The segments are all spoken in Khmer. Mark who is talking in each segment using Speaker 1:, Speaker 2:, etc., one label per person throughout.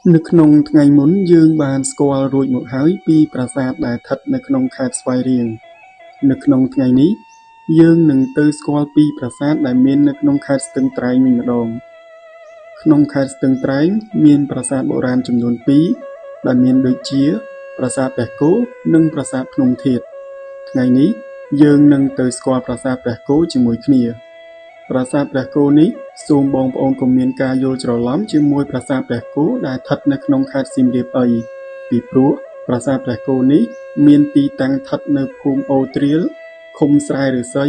Speaker 1: នៅក្នុងថ្ងៃមុនយើងបានស្គាល់រួចមកហើយពីប្រាសាទដែលស្ថិតនៅក្នុងខេត្តស្វាយរៀងនៅក្នុងថ្ងៃនេះយើងនឹងទៅស្គាល់ពីប្រាសាទដែលមាននៅក្នុងខេត្តស្ទឹងត្រែងវិញម្ដងក្នុងខេត្តស្ទឹងត្រែងមានប្រាសាទបុរាណចំនួន2ដែលមានដូចជាប្រាសាទព្រះគោនិងប្រាសាទភ្នំធាតុថ្ងៃនេះយើងនឹងទៅស្គាល់ប្រាសាទព្រះគោជាមួយគ្នាប្រាសាទព្រះគោនេះសូមបងប្អូនកុំមានការយល់ច្រឡំជាមួយប្រាសាទព្រះគោដែលស្ថិតនៅក្នុងខេត្តសៀមរាបអីពីព្រោះប្រាសាទព្រះគោនេះមានទីតាំងស្ថិតនៅភូមិអូរទ្រាលឃុំស្រែឫស្សី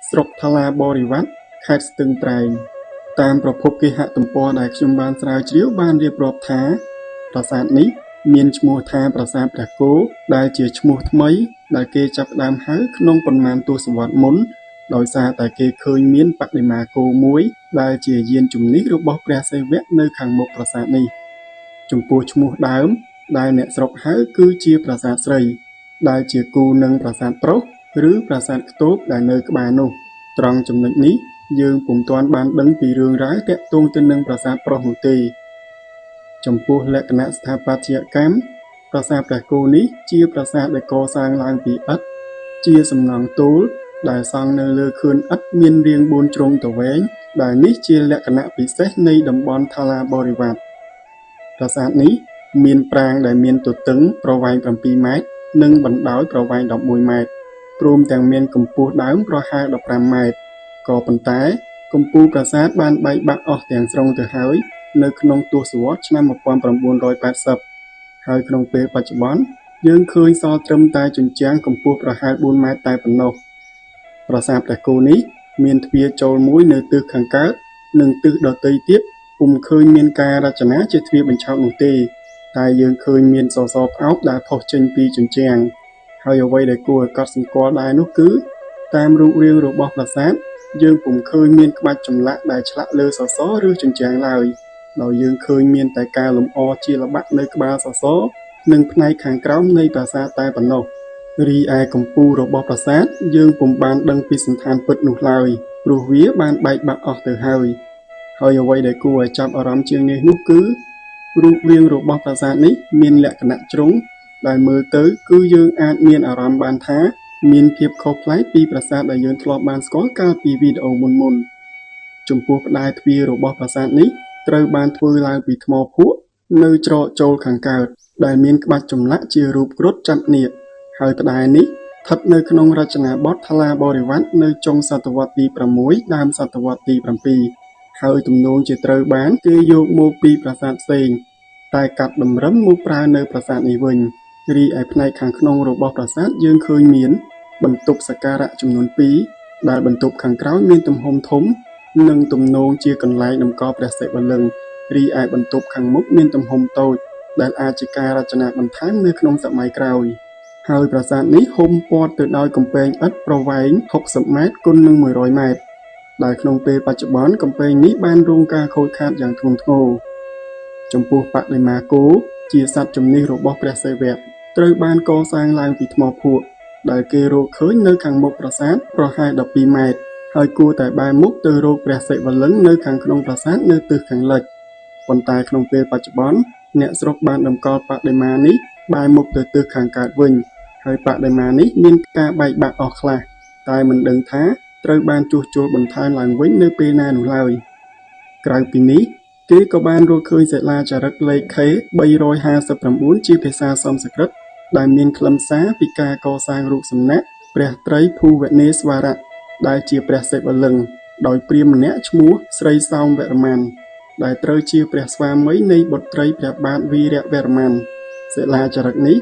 Speaker 1: ស្រុកថាឡាបរិវ៉ាត់ខេត្តស្ទឹងត្រែងតាមប្រភពគេហទំព័រដែលខ្ញុំបានស្រាវជ្រាវបានរៀបរាប់ថាប្រាសាទនេះមានឈ្មោះថាប្រាសាទព្រះគោដែលជាឈ្មោះថ្មីដែលគេចាប់ផ្ដើមហៅក្នុងប៉ុន្មានទសវត្សរ៍មុនដោយសារតែគេឃើញមានបដិមាគោមួយដែលជាយានជំនិះរបស់ព្រះសិវៈនៅខាងមុខប្រាសាទនេះចំពោះឈ្មោះដើមដែលអ្នកស្រុកហៅគឺជាប្រាសាទស្រីដែលជាគូនឹងប្រាសាទប្រុសឬប្រាសាទខ្ទបដែលនៅក្បែរនោះត្រង់ចំណុចនេះយើងពុំទាន់បានដឹងពីរឿងរ៉ាវទាក់ទងទៅនឹងប្រាសាទប្រុសនោះទេចំពោះលក្ខណៈស្ថាបត្យកម្មប្រាសាទព្រះគោនេះជាប្រាសាទដែលកសាងឡើងពីឥដ្ឋជាសំណង់ទោលដែលសង់នៅលើខឿនឥដ្ឋមានរាង4ជ្រុងទ្វែងដែលនេះជាលក្ខណៈពិសេសនៃតំបន់ថាឡាបរិវ៉ាត់ប្រាសាទនេះមានប្រាង្គដែលមានទទឹងប្រវែង7ម៉ែត្រនិងបណ្ដោយប្រវែង11ម៉ែត្រព្រមទាំងមានកម្ពស់ដើមប្រហែល15ម៉ែត្រក៏ប៉ុន្តែកំពូលប្រាសាទបានបែកបាក់អស់ទាំងស្រុងទៅហើយនៅក្នុងទសវត្សរ៍ឆ្នាំ1980ហើយក្នុងពេលបច្ចុប្បន្នយើងឃើញសល់ត្រឹមតែជញ្ជាំងកម្ពស់ប្រហែល4ម៉ែត្រតែប៉ុណ្ណោះប្រាសាទព្រះគោនេះមានទ្វារចូលមួយនៅទិសខាងកើតនិងទិសដទៃទៀតពុំឃើញមានការរចនាជាទ្វារបញ្ឆោតនោះទេតែយើងឃើញមានសសរផ្អោបដែលផុសចេញពីជញ្ជាំងហើយអ្វីដែលគួរឲ្យកត់សម្គាល់ដែរនោះគឺតាមរូបរាងរបស់ប្រាសាទយើងពុំឃើញមានក្បាច់ចម្លាក់ដែលឆ្លាក់លើសសរឬជញ្ជាំងឡើយដោយយើងឃើញមានតែការលម្អជាល្បាក់នៅក្បាលសសរនិងផ្នែកខាងក្រោមនៃប្រាសាទតែប៉ុណ្ណោះរីឯកំពូលរបស់ប្រាសាទយើងពុំបានដឹងពីសន្តានពិតនោះឡើយព្រោះវាបានបែកបាក់អស់ទៅហើយហើយអ្វីដែលគួរឲ្យចាប់អារម្មណ៍ជាងនេះនោះគឺរូបរាងរបស់ប្រាសាទនេះមានលក្ខណៈជ្រុងដែលមើលទៅគឺយើងអាចមានអារម្មណ៍បានថាមានភាពខុសប្លែកពីប្រាសាទដែលយើងធ្លាប់បានស្គាល់កាលពីវីដេអូមុនៗចំពោះផ្តែរទ្វាររបស់ប្រាសាទនេះត្រូវបានធ្វើឡើងពីថ្មភក់នៅច្រកចូលខាងកើតដែលមានក្បាច់ចម្លាក់ជារូបគ្រុឌចាប់នាគហើយផ្តែរនេះស្ថិតនៅក្នុងរចនាបថថាឡាបរិវ៉ាត់នៅចុងសតវត្សទី6ដើមសតវត្សទី7ហើយទំនងជាត្រូវបានគេយកមកពីប្រាសាទផ្សេងតែកាត់តម្រឹមមកប្រើនៅប្រាសាទនេះវិញរីឯផ្នែកខាងក្នុងរបស់ប្រាសាទយើងឃើញមានបន្ទប់សក្ការៈចំនួន2ដែលបន្ទប់ខាងក្រោយមានទំហំធំនិងទំនងជាកន្លែងតម្កល់ព្រះសិវលិង្គរីឯបន្ទប់ខាងមុខមានទំហំតូចដែលអាចជាការរចនាបន្ថែមនៅក្នុងសម័យក្រោយហើយប្រាសាទនេះហ៊ុមព័ទ្ធទៅដោយកំពែងឥដ្ឋប្រវែង60ម៉ែត្រគុណនឹង100ម៉ែត្រដែលក្នុងពេលបច្ចុប្បន្នកំពែងនេះបានរងការខូចខាតយ៉ាងធ្ងន់ធ្ងរចំពោះបដិមាគោជាសត្វជំនិះរបស់ព្រះសិវៈត្រូវបានកសាងឡើងពីថ្មភក់ដែលគេរកឃើញនៅខាងមុខប្រាសាទប្រហែល12ម៉ែត្រហើយគួរតែបែរមុខទៅរកព្រះសិវលិង្គនៅខាងក្នុងប្រាសាទនៅទិសខាងលិចប៉ុន្តែក្នុងពេលបច្ចុប្បន្នអ្នកស្រុកបានតម្កល់បដិមានេះបែរមុខទៅទិសខាងកើតវិញហើយបដិមានេះមានការបែកបាក់អស់ខ្លះតែមិនដឹងថាត្រូវបានជួសជុលបន្ថែមឡើងវិញនៅពេលណានោះឡើយក្រៅពីនេះគេក៏បានរកឃើញសិលាចារឹកលេខ K 359ជាភាសាសំស្ក្រឹតដែលមានខ្លឹមសារពីការកសាងរូបសំណាកព្រះត្រីភូវនេស្វរៈដែលជាព្រះសិវលិង្គដោយព្រាហ្មណ៍ម្នាក់ឈ្មោះស្រីសោមវរ្ម័នដែលត្រូវជាព្រះស្វាមីនៃបុត្រីព្រះបាទវីរវរ្ម័នសិលាចារឹកនេះ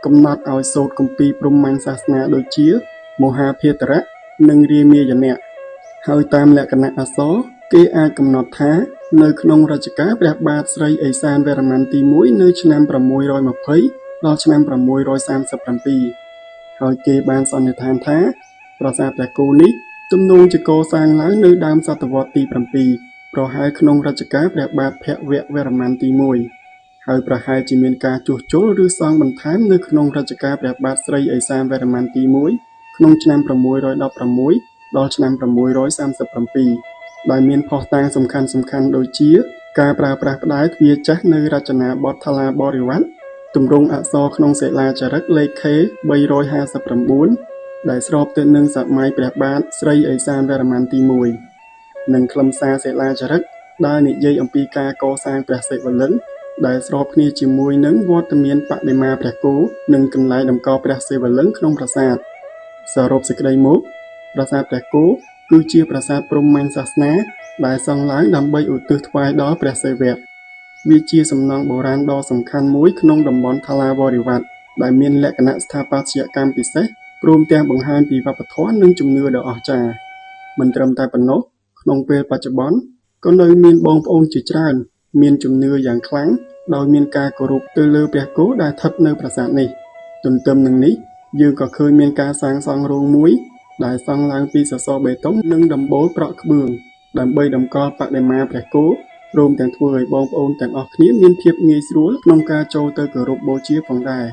Speaker 1: កំណត់ឲ្យសូត្រគម្ពីរព្រហ្មញ្ញសាសនាដូចជាមហាភាតរៈនិងរាមាយណៈហើយតាមលក្ខណៈអក្សរគេអាចកំណត់ថានៅក្នុងរជ្ជកាលព្រះបាទស្រីឥសានវរ្ម័នទី1នៅឆ្នាំ620ដល់ឆ្នាំ637ហើយគេបានសន្និដ្ឋានថាប្រាសាទព្រះគោនេះទំនងជាកសាងឡើងនៅដើមសតវត្សទី7ប្រហែលក្នុងរជ្ជកាលព្រះបាទភវវរ្ម័នទី1ហើយប្រហែលជាមានការជួសជុលឬសង់បន្ថែមនៅក្នុងរជ្ជកាលព្រះបាទស្រីឥសានវរ្ម័នទី1ក្នុងឆ្នាំ616ដល់ឆ្នាំ637ដែលមានភស្តុតាងសំខាន់ៗដូចជា ការប្រើប្រាស់ផ្តែរទ្វារចាស់នៅរចនាបថថាឡាបរិវត្តទម្រង់អក្សរក្នុងសិលាចារឹកលេខខេ359ដែលស្របទៅនឹងសម័យព្រះបាទស្រីឥសានវរ្ម័នទី1និងខ្លឹមសារសិលាចារឹកដែលនិយាយអំពីការកសាងព្រះសិវលិង្គដែលស្របគ្នាជាមួយនឹងវត្តមានបដិមាព្រះគោនិងកន្លែងតម្កល់ព្រះសិវលិង្គក្នុងប្រាសាទសរុបសេចក្តីមកប្រាសាទព្រះគោគឺជាប្រាសាទព្រហ្មញ្ញសាសនាដែលសង់ឡើងដើម្បីឧទ្ទិសថ្វាយដល់ព្រះសិវៈវាជាសំណង់បុរាណដ៏សំខាន់មួយក្នុងតំបន់ថាឡាបរិវត្តដែលមានលក្ខណៈស្ថាបត្យកម្មពិសេសព្រមទាំងបង្ហាញពីវប្បធម៌និងជំនឿដ៏អស្ចារ្យមិនត្រឹមតែប៉ុណ្ណោះក្នុងពេលបច្ចុប្បន្នក៏នៅមានបងប្អូនជាច្រើនមានជំនឿយ៉ាងខ្លាំងដោយមានការគោរពទៅលើព្រះគោដែលស្ថិតនៅប្រាសាទនេះទន្ទឹមនឹងនេះយើងក៏ឃើញមានការសាងសង់រោងមួយដែលសង់ឡើងពីសសរបេតុងនិងដំបូលប្រក់ក្បឿងដើម្បីតម្កល់បដិមាព្រះគោព្រមទាំងធ្វើឲ្យបងប្អូនទាំងអស់គ្នាមានភាពងាយស្រួលក្នុងការចូលទៅគោរពបូជាផងដែរ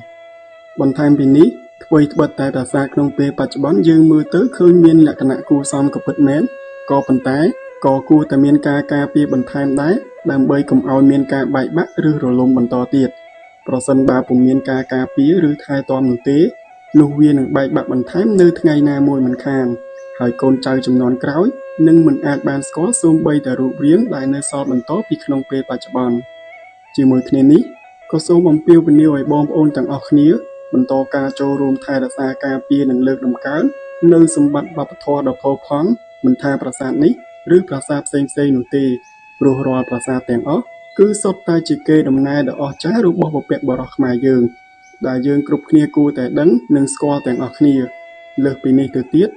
Speaker 1: បន្ថែមពីនេះថ្វីត្បិតតែប្រាសាទក្នុងពេលបច្ចុប្បន្នយើងមើលទៅឃើញមានលក្ខណៈគួរសមក៏ពិតមែនក៏ប៉ុន្តែក៏គួរតែមានការការពារបន្ថែមដែរដើម្បីកុំឲ្យមានការបែកបាក់ឬរលំបន្តទៀតប្រសិនបើពុំមានការការពារឬថែទាំនោះទេនោះវានឹងបែកបាក់បន្ថែមនៅថ្ងៃណាមួយមិនខានហើយកូនចៅជំនាន់ក្រោយនឹងមិនអាចបានស្គាល់សូម្បីតែរូបរាងដែលនៅសល់បន្តពីក្នុងពេលបច្ចុប្បន្នជាមួយគ្នានេះក៏សូមអំពាវនាវឲ្យបងប្អូនទាំងអស់គ្នាបន្តការចូលរួមថែរក្សាការពារនិងលើកតម្កើងនៅសម្បត្តិវប្បធម៌ដ៏ផូរផង់មិនថាប្រាសាទនេះឬប្រាសាទផ្សេងៗនោះទេព្រោះរាល់ប្រាសាទទាំងអស់គឺសុទ្ធតែជាកេរដំណែលដ៏អស្ចារ្យរបស់បុព្វបុរសខ្មែរយើងដែលយើងគ្រប់គ្នាគួរតែដឹងនិងស្គាល់ទាំងអស់គ្នាលើសពីនេះទៅទៀត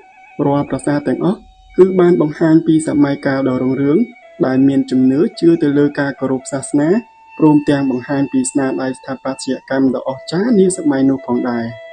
Speaker 1: រាល់ប្រាសាទទាំងអស់គឺបានបង្ហាញពីសម័យកាលដ៏រុងរឿងដែលមានជំនឿជឿទៅលើការគោរពសាសនាព្រមទាំងបង្ហាញពីស្នាដៃស្ថាបត្យកម្មដ៏អស្ចារ្យនាសម័យនោះផងដែរ។